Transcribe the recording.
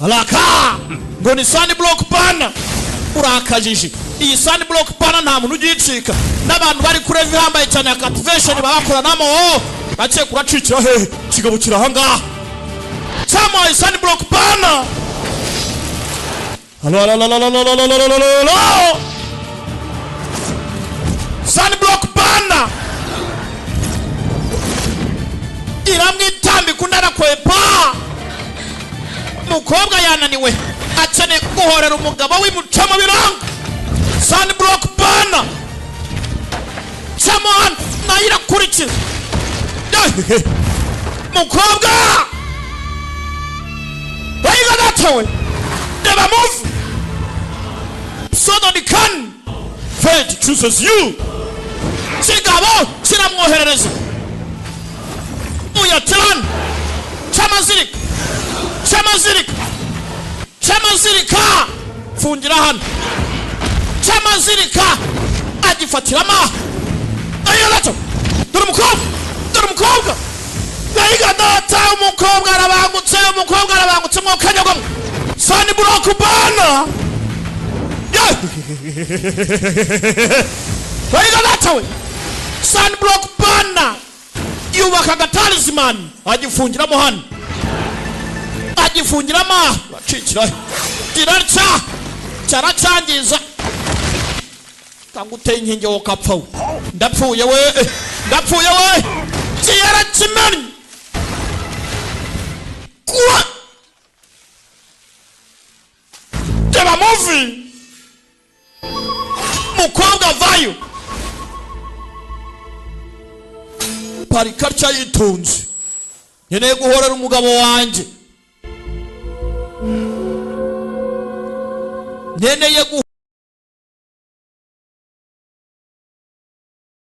Araka ngo ni sunblock banner. Urakajije iyi sunblock banner, nta muntu ugicika n'abantu bari kuri level ihambaye cyane ya cultivation babakoranamo. Bakeye kuracikira hehe? Kigabo kiri ahangaha cyamuhaye sunblock banner. Halo, halo, halo, halo, halo, halo, halo, halo, halo. Sunblock banner iramwitambika, undi arakwepa. Umukobwa yananiwe, akeneye guhorera umugabo w'imuca mu biranga. Sunblock banner camo hano, nayo irakurikira. Mukobwa bayiga datawe, reba movie Southern can fate chooses you. Kigabo kiramwoherereza uyatirana cy'amazirika, cy'amazirika, cy'amazirika. Fungira hano cy'amazirika, agifatiramo ayo gato. Dore umukobwa, dore umukobwa, nayiga data. Umukobwa arabangutse, umukobwa arabangutse. Mwokanyagwamo sunblock banner, bayiga data we. Sunblock banner yubaka agatalisman, agifungiramo hano, agifungiramo, acikira kirarya, cyaracyangiza. Kanga uteye inkingi wowe ukapfa we. Ndapfuye we, ndapfuye we. Kiyarakimennye kuwa. Reba movie. Mukobwa vayo, parika atya yitonze. Nkeneye guhorera umugabo wanjye, nkeneye.